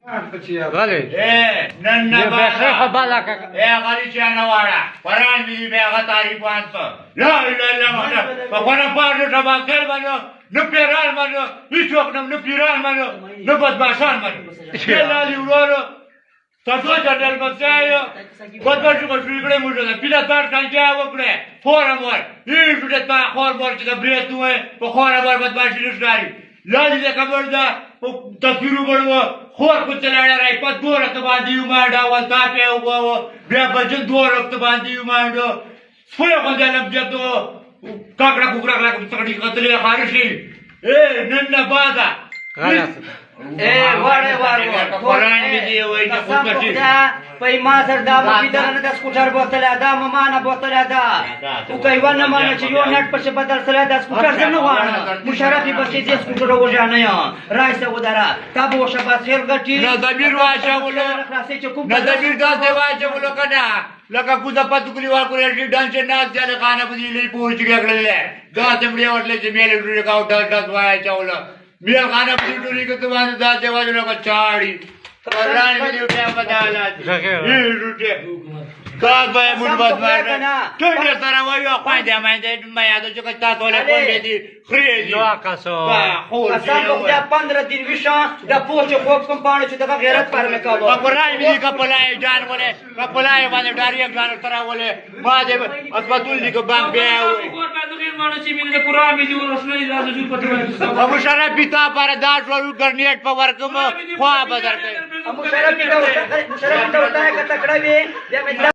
غلی نن نه بخیر خو بالا کا اے غلی چې نه واړه قرآن مې دی بیا هغه تعریف وانسه لا اله الا الله په قرآن پاک نه شباکر باندې نه پیران باندې هیڅوک نه نه پیران باندې نه بدمعشان باندې لالی ورور تاسو چټل بچایو بدمعشي کو شروع کړې موږ نه پیلا تار څنګه وکړې خور مور هیڅ دې تا خور مور چې د بریت وې په خور مور بدمعشي نشاري لالی دې خبر ده په تصویر وګړو خور کو چلاړه راي په دوه رقم باندې یو مانډه ول تا په وو بیا بجن دوه رقم باندې یو مانډه سپوی غوندې لم بیا ته کاکړه کوکړه کړه کوم څنګه قتلې خارشي اے نن نه بادا غلط اے وړه وړه قرآن مې دی وایي چې خودکشي په ما سر دا مې دغه نه د سکوټر بوتله دا ما نه بوتله دا او کوي ونه مانه چې یو نټ پښه بدل سره د سکوټر زه نه غواړم مشرف بچي دې سکوټر وژانه یا راځه ودره تا به شباز خیر غټي نه ضمیر واچولو نه ضمیر داسې واچولو که نه لکه کوزه پتو کلیوال قریشي ډن چې ناست دی له خانه په دې لوی پوه چې کړل داسې مړې ورتلې چې میلې ډوډۍ کاو ډس ډس واچوله میل خانه په دې ډوډۍ کې ته باندې داسې واچو لکه چاړي قرآن مې دې بیا بدالات ډوډۍ تاسو به موږ بدمعاش ټول سره وایو خویندې میندې مې یادو چې تاسو له کونډې دي خرې دي نو کاسو قسم په خدای 15 دین وشا د پوه چې خوب کوم پاڼه چې دغه غیرت پر مې کاوه په قرآن مې دي کپلای جان ولې کپلای باندې ډاریک جان سره ولې ما دې اسبتول دي که بانک بیا وي مشرف پیتا پر دا شو ګرنیټ په ورکم خوا به درکړي مشرف پیتا مشرف پیتا وته کته کړه وی بیا مې